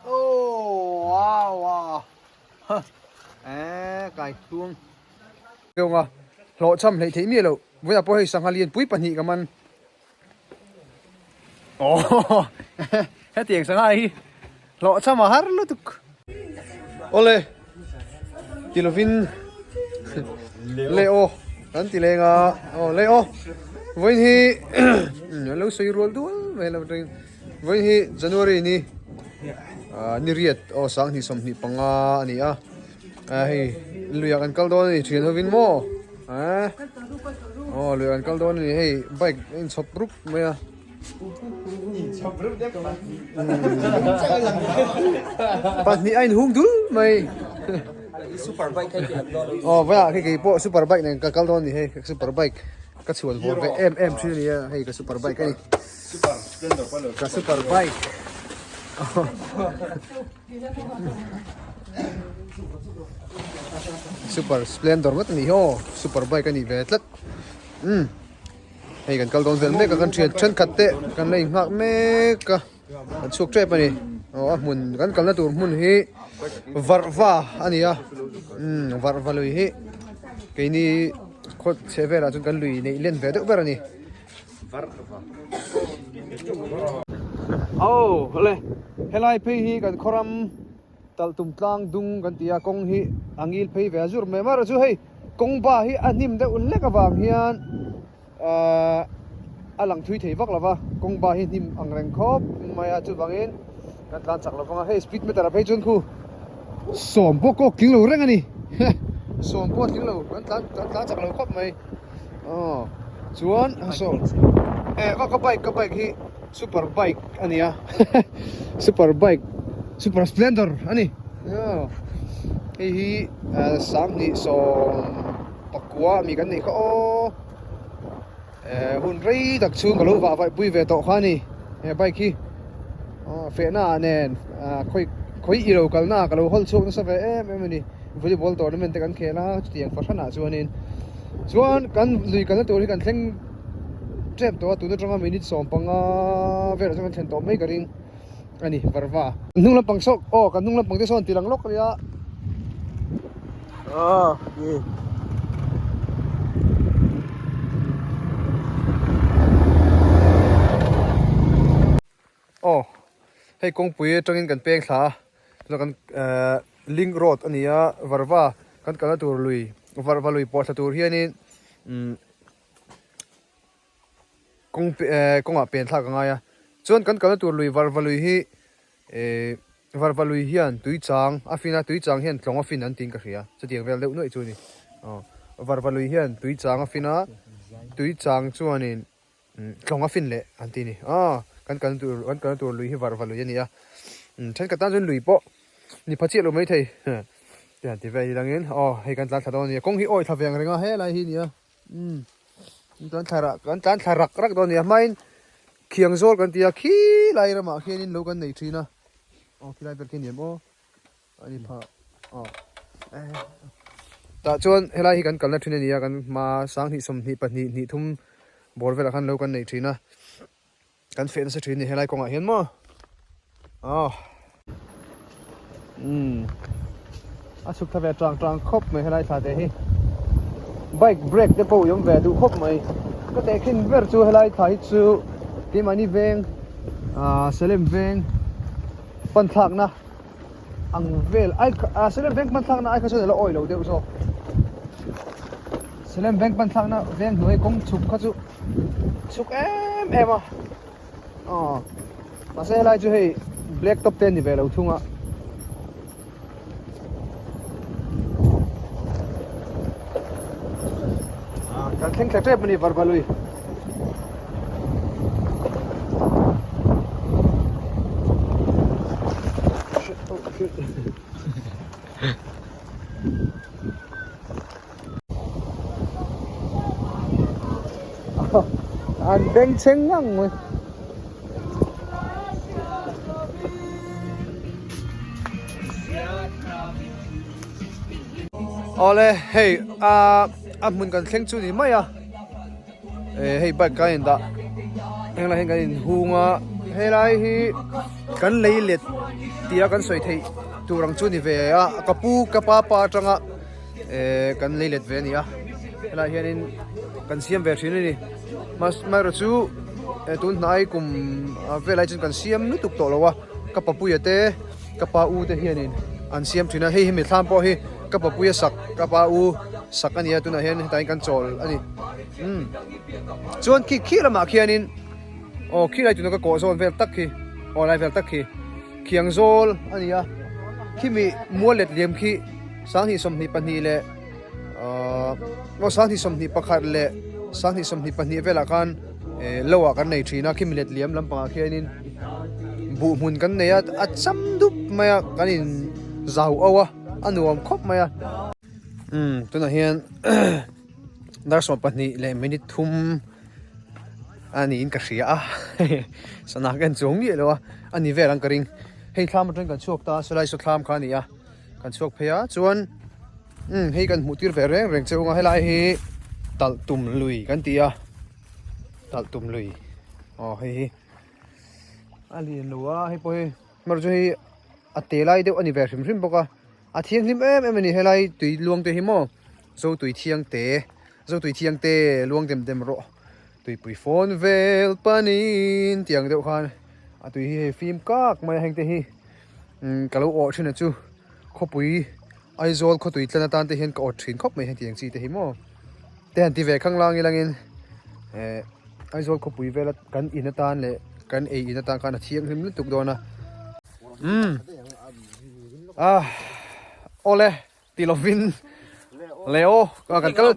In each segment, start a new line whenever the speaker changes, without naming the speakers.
Oh wow wow ha eh kai tluang Kawnga hlawhchham hleih theih miah loh vawiah pawh hei sangha lian pui pahnih ka man Aww hetiang sangha hi hlawhchham a har lutuk. Awle ti lovin le aw kan ti leng a aw le aw vawiin hi an lo sawi rual dual mai lo atangin vawiin hi January ni ah ni riat aw sanghnih 25 a ni a. Ah hei luiah kan kal dawn a ni thian hovin maw ah aw luiah kan kal dawn a ni hei bike a inchhawp rup mai a pahnih a inhung dul mai aw vawiah khi kei pawh super bike nen ka kal dawn a ni hei super bike ka chhuan vawr ve em em thin a ni a hei ka super bike a ni ka super bike. Super splendor ngawt a nih hi aw super bike a nih ve tlat umm hei kan kal dawn vel mek a kan thian thenkhat te kan la inghak mek a kan chhuak tep a ni aw a hmun kan kalna tur hmun hi varhva a ni a umm varhva lui hi keini khaw chheh velah chuan kan lui neih len ve deuh ber a ni. Aw le helai phei hi kan khawram talh tum tlang dung kan ti a kawng hi a ngil phei ve a zur mai amaherawh chu hei kawng ba hi a hnim deuh hlek avang hian ahh a lang thui thei vak lo va kawng ba hi hnim ang reng khawp mai a chuvangin kan tlan chak lo vang a hei speed meter ah phei chuan khu sawm pawh kawk tling lo reng a ni sawm pawh a tling lo kan tlan kan tlan chak lo khawp mai. Aw chuan saw eh ka bike ka bike hi super bike a ni a super bike super splendor a ni aw hei hi 29 pakua ami kan neih kha aw eh hun rei tak chhung ka lo vah vaih pui ve tawh kha a ni he bike hi aw fehna ah nen khawi khawi ilo kalna ah ka lo hawl chhuak nasa ve em em a ni. Volleyball tournament te kan khel a chutiang fahranah chuanin chuan kan lui kalna tur hi kan thleng tep tawh a tun atanga minute 15 velah chuan kan thlen tawh mai ka ring a ni varva. Kan hnung lampang saw aw kan hnung lampang te sawn ti lang lawk a nia aw ni. Aw hei kawngpui atangin kan peng thla a tunah kan ehh link road a ni a varva kan kalna tur lui varva lui pawh thla tur hianin umm kawng ehh kawngah pen thlak a ngai a chuan kan kalna tur lui varva lui hi ehh varva lui hian tui chang a fin a tui chang hian tlawng a fin an tiin ka hria chutiang vel deuh nuaih chu a ni aw varva lui hian tui chang a fin a tui chang chuanin. Tlawng a fin leh an ti a ni. Aw kan kalna tur kan kalna tur lui hi varva lui a ni a. Thenkhat tan chuan lui pawh ni pha chiah lo mai thei te han ti vel hi langin aw hei kan tlan thla dawn a ni a. Kawng hi awi thla ve ang reng a helai hi a ni a. Kan tlan thla rak kan tlan thla rak rak dawn a ni a. Hmain khiang zawl kan ti a khilai ramah khianin lo kan nei thin a. Aw khilai vel khi a ni em aw. A ni phah aw tah chuan helai hi kan kalna thin a ni a kan hma 20 22 hnih thum bawr velah khan lo kan nei thin a kan feh nasa thin a ni helai kawngah hian maw aw umm a chhuk thla ve tang tang khawp mai helai thla te hi bike brake te pawh i awm ve duh khawp mai ka tehkhin ber chu helai thla hi chu keimahni veng ah Salem veng pan thlakna. Ang vel ai ah Salem veng hman thlakna ai kha chuan a la awi lo deuh zawk. Salem veng hman thlakna veng hnuai kawng chhuk kha chu chhuk em em a aw mahse helai chu hei black top te a ni ve lo thung a. Kan thleng thla tep a ni Varvalui. An bengchheng ngang mai. Awle hei a a hmun kan thleng chu ni mai a eh hei bike ka in dah. Henglai hian kan inhung a, helai hi kan lei let tia kan sawi theih tur ang chu ni ve a, ka pu ka pa pa atanga eh kan lei let ve a ni a, helai hianin kan siam ve thin a ni, amaherawhchu chu eh tun hnai kum velai chuan kan siam lutuk tawh lo a, ka papuia te ka pa u te hianin an siam thin a, hei hi mithlam pawh hi ka papuia sak ka pa u sak a ni a tunah hian hetah hian kan chawl a ni. Umm chuan khi khi lamah khianin aw khi lai tuna ka kawh zawn vel tak khi aw lai vel tak khi khiang zawl a ni a khimi mual let liam khi sanghnih 22 leh ahh aw sanghnih 21 leh sanghnih 22 velah khan eh lo ah kan nei thin a khimi let liam lampangah khianin buh hmun kan nei a a cham dup mai a kan in zau au a a nuam khawp mai a umm tunah hian. Dar 12 leh minute thum a niin ka hria a sana ka en chuang miah lo a a ni vel ang ka ring hei thlam atang kan chhuak ta saw lai saw thlam kha a ni a kan chhuak phei a chuan umm hei kan hmuh tir ve reng reng che ung a helai hi talh tum lui kan ti a talh tum lui aw hei hi a lian lo a hei pawh hi amaherawhchu hei a te lai deuh a ni ve hrim hrim bawk a. A thianghlim em em a ni helai tui luang te hi maw zo tui thiang te zo tui thiang te luang dem dem rawh tuipui fawn vel panin tiang deuh khan a tui hi hei fim kak mai a heng te hi umm ka lo awh thin a chu khawpui Aizawl khawtui tlan atan te hian ka awt thin khawp mai hetiang chi te hi maw te han ti ve khang lang ilangin eh Aizawl khawpui vela kan in atan leh kan ei in atan khan a thianghlim lutuk dawn a umm. Ah, awle ti lovin Leo kan kal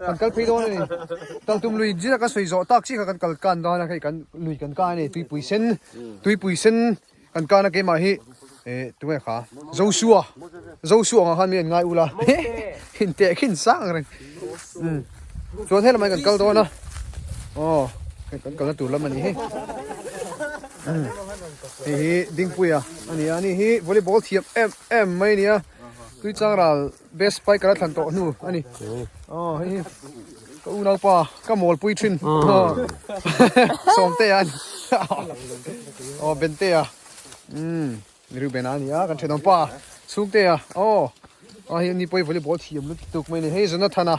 kan kal phei dawn a ni. Kal tum lui zia ka sawi zawh tak chiah kha kan kal kan dawn a hei kan lui kan kan a ni tuipui sen tuipui sen kan kan a keimah hi eh tunge kha Joshua Joshua ang ah khan mi an ngai ula in teh khin sang reng um chuan helamah hian kan kal dawn a aw hei kan kalna tur lam a nih hi um hei hi Dingpuia a ni a ani hi volleyball thiam em em mai a ni a Tuichang ral best spiker a thlan tawh hnu a ni aw hei hi ka unaupa ka mawlpui thin Sawmtea a ni aw Bentea umm Reuben a ni a kan thenawm pa chhungtea aw a hei ani pawh hi volleyball thiam lutuk mai a ni hei Jonathan a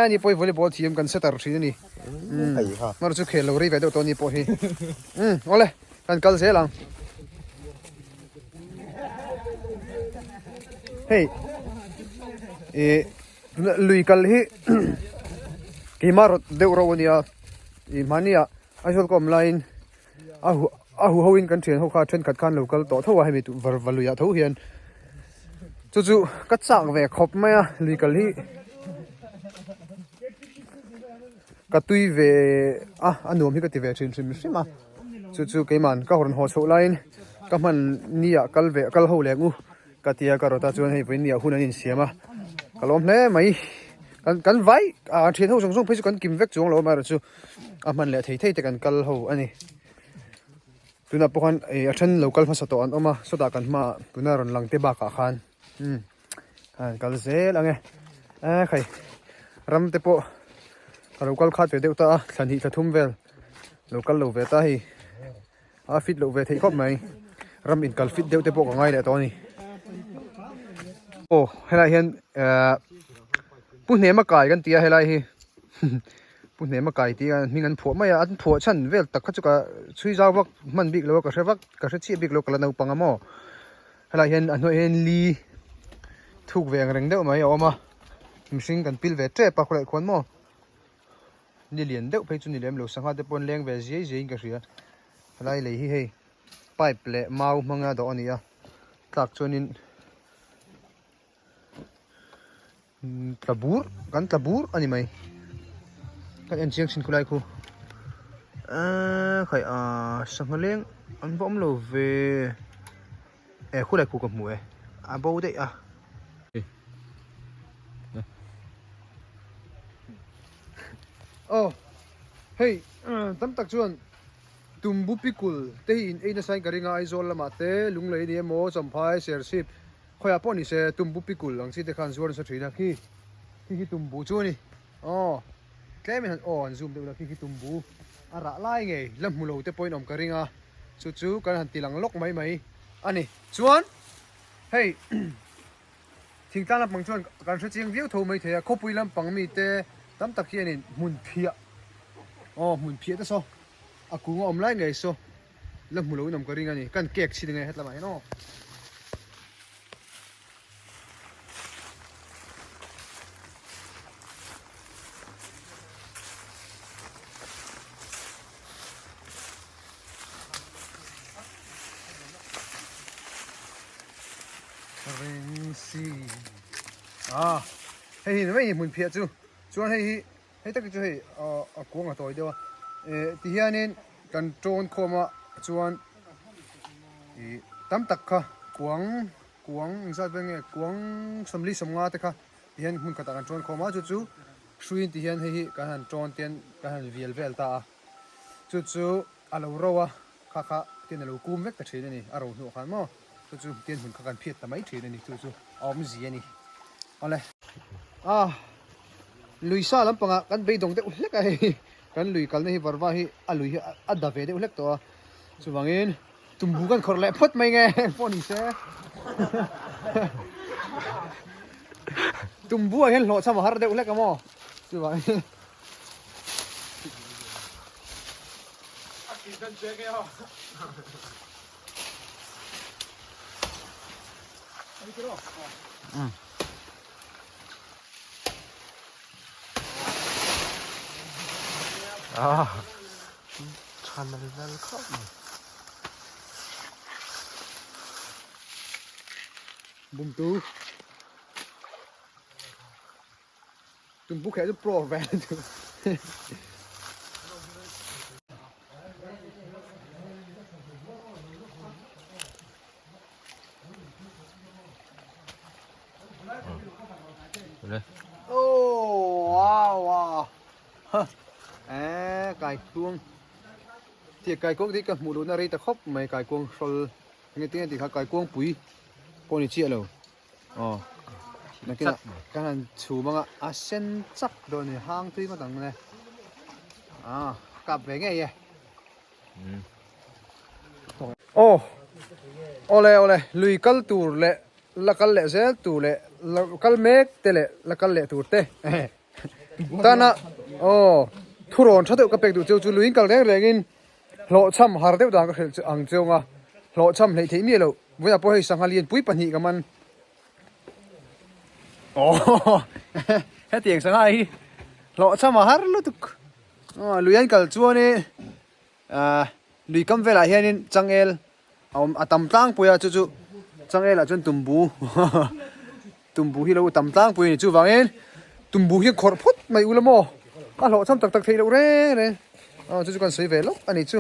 ani pawh hi volleyball thiam kan setter thin a ni umm hmar chu khel lo rei ve deuh tawh a ni pawh hi umm awle. Kan kal zel ang. Hei eh lui kal hi keimah rawt deuh reuh a nia ih mahnia Aizawl ka awm laiin a hu a hu ho in kan thian ho kha thenkhat khan lo kal tawh tho a hemi var va luiah tho hian chu chu ka chak ve khawp mai a lui kal hi. Ka tui ve a, a nuam hi ka ti ve thin hrim hrim a, chu chu keiman ka rawn haw chhoh laiin ka hman ni ah kal ve kal ho leh ang u ka tia ka rawt a chuan hei vawiin ni ah hun an insiam a, ka lawm hle mai kan kan vai ah thian ho zawng zawng phei chu kan kim vek chuang lo amaherawhchu a hman leh thei thei te kan kal ho a ni. Tunah pawh khan ih a then lo kal hmasa tawh an awm a sawtah kan hmaah tuna rawn lang te bakah khan umm an kal zel ang e eh khai ram te pawh ka lo kal khat ve deuh ta a thla hnih thla thum vel lo kal lo ve ta hei a fit loh ve theih khawp mai ram inkal fit deuh te pawh ka ngai leh tawh a ni aw helaiah hian eh pu hnema kai kan ti a helai hi. Pu Hnema kai tih a hming an phuah mai a, an phuah chhan vel tak kha chu ka chhui zau vak hman bik lo a, ka hre vak ka hre chiah bik lo ka la naupang a maw. Helaiah hian a hnuaiah hian li thuk ve ang reng deuh mai a awm a, mihring kan pil ve tep a khawlaiah khuan maw ni lian deuh phei chu ni lem lo sangha te pawh an leng ve ziai ziai in ka hria. Helai lei hi hei pipe leh mau hmanga dawh a ni a, tlak chuanin. Tla bur kan tla bur a ni mai kan en chiang thin khulai khu eee khai ah sangha leng an va awm lo ve eh khulai khu ka hmu e a bo daih a. Aw hei tam tak chuan tumbu pikul te hi in ei nasa in ka ring a Aizawl lamah te Lunglei a ni emaw Champhai Serchhip Khawiah pawh ni se tumbu pikul ang chi te khan zuar nasa thin a khi khi khi tumbu chu a ni aw tlem in han aw han zoom deuh la khi khi tumbu A rah lai ngei la hmu lo te pawhin awm ka ring a, chu chu kan han ti lang lawk mai mai a ni. Chuan hei thingtlang lampang chuan kan hre chiang viau tho mai thei a, khawpui lampang mite tam tak hianin hmun phiah aw hmun phiah te saw a kung a awm lai ngei saw la hmu loin awm ka ring a ni. Kan cake chhin ange hetlamah hian aw. Reng si ah hei hi mai hmun phiah chu chuan hei hi hei tak chu hei a kuang a tawi deuh a eh ti hianin kan tawn khawm a chuan ih tam tak kha kuang kuang engzat vel nge kuang sawmli sawmnga te kha ti hian hmun khatah kan tawn khawm a chu chu hruiin ti hian hei hi kan han tawn te hian kan han vial vel ta a chu chu a lo ro a kha kha tian a lo kum vek ta thin a ni a ro hnuah khan maw chu chu tian hmun kha kan phiat ta mai thin a ni chu chu a awmzia a ni awle a lui sa lampangah kan beidawng deuh hlek a hei kan lui kalna hi varva hi a lui hi a da ve deuh hlek tawh a chuvangin tumbu kan khawrh leh phawt mai nge pawh ni se tumbu ah hian hlawhchham a har deuh hlek a maw chuvangin
Ah, tha nal nal khawp mai.
Bumtu. Tumbu kher chu pro ve chu. Oh wow wow. Ha. Eh kai kuang. Ti kai kuang ti ka hmuh luhna rei ta khawp mai kai kuang hrawl. Nge tinge ti kha kai kuang pui pawh ni chiah lo. Aw nakinah kan han chhum anga a sen chak dawn a ni hang tui ngawt ang le ah kap ve ngei e aw awle awle lui kal tur leh la kal leh zel tur leh la kal mek te leh la kal leh tur te tana aw thurawn tha deuh ka pek duh cheu chu lui in kal reng reng in Hlawhchham har deuh dan ka hrilh chu ang chiang a, hlawhchham hleih theih miah loh. Vawiinah pawh hei sangha lian pui pahnih ka man. Aww hetiang sangha hi hlawhchham a har lutuk. Aw lui an kal chuan i ah lui kam velah hianin changel a awm a tam tlangpui a chu chu changel ah chuan tumbu tumbu hi lo tam tlangpui a ni chuvangin tumbu hi khawrh phawt mai ula maw a hlawhchham tak tak theih loh reng reng aw chu chu kan sawi ve lawk a ni chu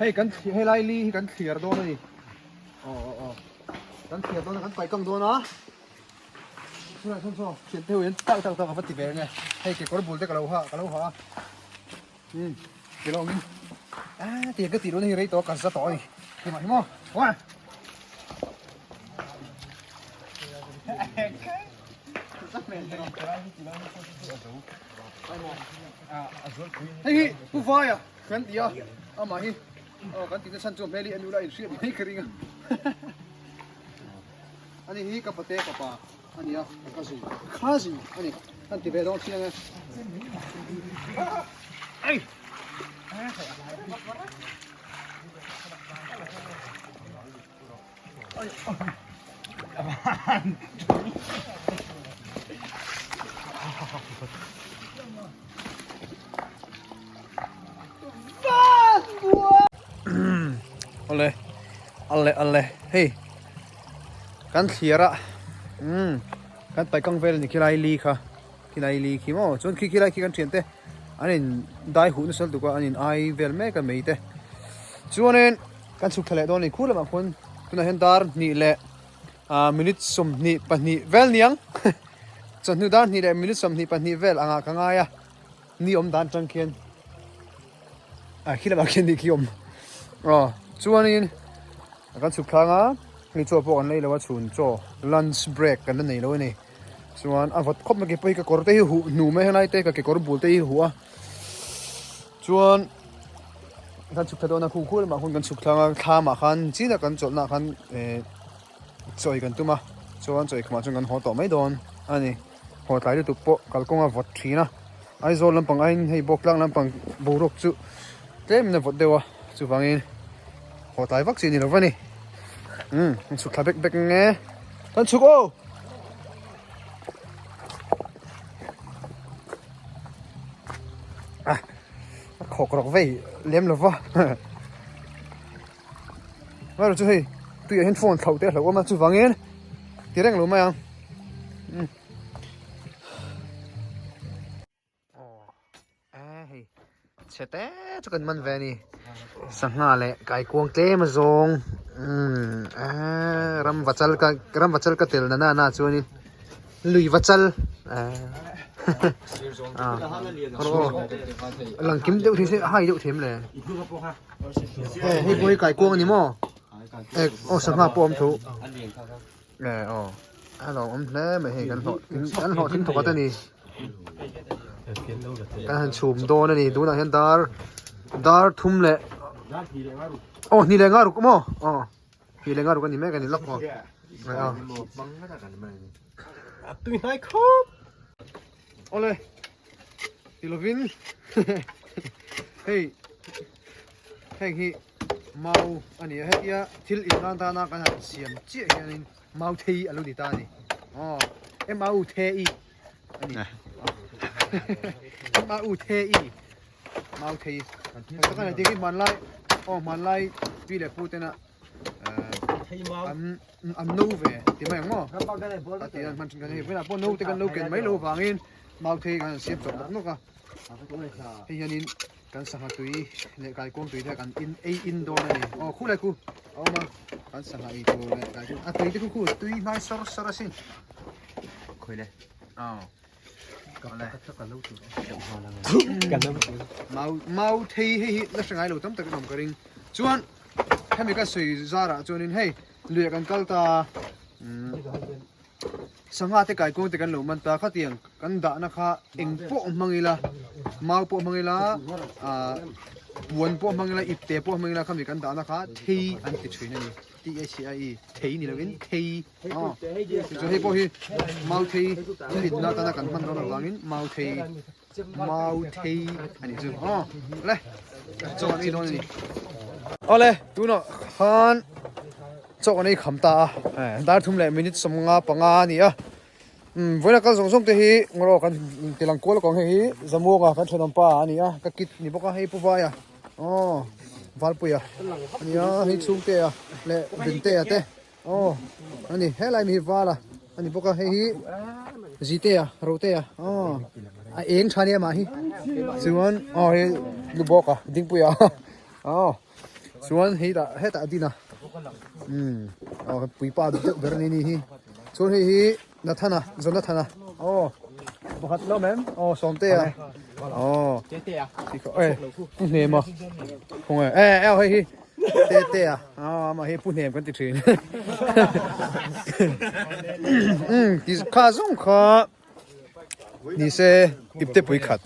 hei kan helai li hi kan thliar dawn a ni aw aw aw kan thliar dawn a kan paih kang dawn a chulai sawn saw thian te ho hian tak tak tak a va ti ve ang e hei kekawr bul te ka lo ha ka lo ha a. Umm ti lo angin ah tiang ka tih lohna hi rei tawh a ka za tawh a ni ti mah hi maw haw hei hi pu vaia kan ti a amah hi aw kan tihna chhan chu hmel hi a nula inhriat mai ka ring a ani hi ka pate fapa a ni a ka cousin cousin a ni kan ti ve dawn chiang e ei Awle ale ale hei kan thlir a umm kan paikang vel a ni khilai li kha khilai li khi maw chuan khi khilai khi kan thian te an in dai huh nasa lutuk a an in ai vel mek a mei te chuanin kan chhuk thla leh dawn a ni khu lamah khuan tunah hian dar hnih leh ah minute 22 vel niang chawhnu dar hnih leh minute 22 vel angah ka ngai a ni awm dan tang khian ah khi lamah khian ni khi awm aw chuanin kan chhuk thlang a hei chaw pawh kan lei lo a chhun chaw lunch break kan la nei lo a ni chuan a vawt khawp mai ke pawh hi ka kawr te hi huh hnu mai helai te ka kekawr bul te hi huh a. Chuan kan chhuk thla dawn a khu khu lamah khawn kan chhuk thlang a thlamah khan chin a kan chawlhna ah khan eh chawi kan tum a chuan chawi khumah chuan kan haw tawh mai dawn a ni haw tlai lutuk pawh kalkawnga vawt thin a Aizawl lampang aiin hei Bawktlang lampang boruak chu tlem in a vawt deuh a chuvangin haw tlai vak chi a ni lo va ni umm kan chhuk thla bek bek nge kan chhuk aw. A khawk rawk vei lem lo va Amaherawhchu chu hei tuiah hian phone thlauh te a hlauhawm a chuvangin ti reng lo mai ang umm aw e hei chhe te chu kan man ve a ni sangha leh kaikuang tlem a zawng umm eee ram vachal ka ram vachal ka tel na na chuanin lui vachal eee lang kim deuh thei se a hai deuh thei em le eh hei pawh hi kaikuang a ni maw eh aw sangha pawh a awm tho eh aw a lo awm hle mai hei kan hlawh kan hlawhtling thawk a ni. Kan han chhum dawn a ni tunah hian dar dar thum leh aw hnih leh nga ruk maw aw hnih leh nga ruk a ni mek a ni lawk aw
a tui hnai khawp
awle ti lovin hei heng hi mau a ni a hetia thil in nan tana kan han siam chiah hianin Mau thei a lo ni ta a ni. Aw, M A U The I a ni. M A U The I Mau thei. Ka kan ti hi hmanlai aw hmanlai pi leh pu tena an an no ve ti mai ang maw? A ti an hman thin kan hei vawiinah pawh no te kan lo ken mai lo vangin mau thei kan han siam chawp nawk nawk a. Hei hianin Kan sangha tui leh kaikuang tui te kan in ei in dawn a ni. Aw khu lai khu a awm a, kan sangha ei tur leh kaikuang a tui te khu khu tui hnai sawr sawr asin.
Khawi le.
Aw.
Ka ka lo tur.
Mau mau thei hei hi la hre ngai lo tam tak in awm ka ring. Chuan hemi ka sawi zarah chuanin hei luiah kan kal ta umm. Sangha te kaikuang te kan lo man ta khatiang kan dahna kha eng pawh hmang ila mau pawh hmang ila ah puan pawh hmang ila ipte pawh hmang ila khami kan dahna kha thei an ti thin a ni T H A I thei ni lovin thei aw tichuan hei pawh hi mau thei thil inna atana kan hman dawn avangin mau thei mau thei a nih chu aw le chaw an ei dawn a ni awle tunah khan chaw an ei kham ta a dar thum leh minute sawmnga panga a ni a umm vawiina kal zawng zawng te hi ngaw kan tilang kual kawng hei hi zamuanga kan thenawm pa a ni a ka kit ni bawk a hei pu vaia aw valpuia a ni a hei chhungte a leh binte-a te. Aw a ni helai mi hi val a a ni bawk a hei hi Zitea Rotea aw a eng tha nia mah hi chuan aw hei lu bawk a dingpui a aw chuan hei tah hetah a din a umm aw puipa deuh ber a ni ni hi chuan hei hi Nathana Jonathana aw pakhat lo mem aw Sawmtea aw eh pu hnem a khawnge eh eh hei hi Tetea aw amah hi pu hnem kan ti thin umm ti kha zawng kha ni se ipte pui khat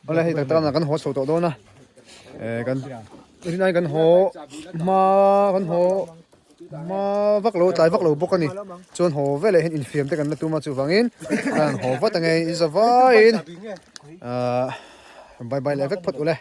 Awle hei tak tak kan haw chho tawh dawn a eh kan rinai kan haw hma kan haw hma vak lo tlai vak lo bawk a ni chuan haw veleh hian infiam te kan la tum a chuvangin kan haw vat ange in zavaiin ah bye bye leh vek phawt ule.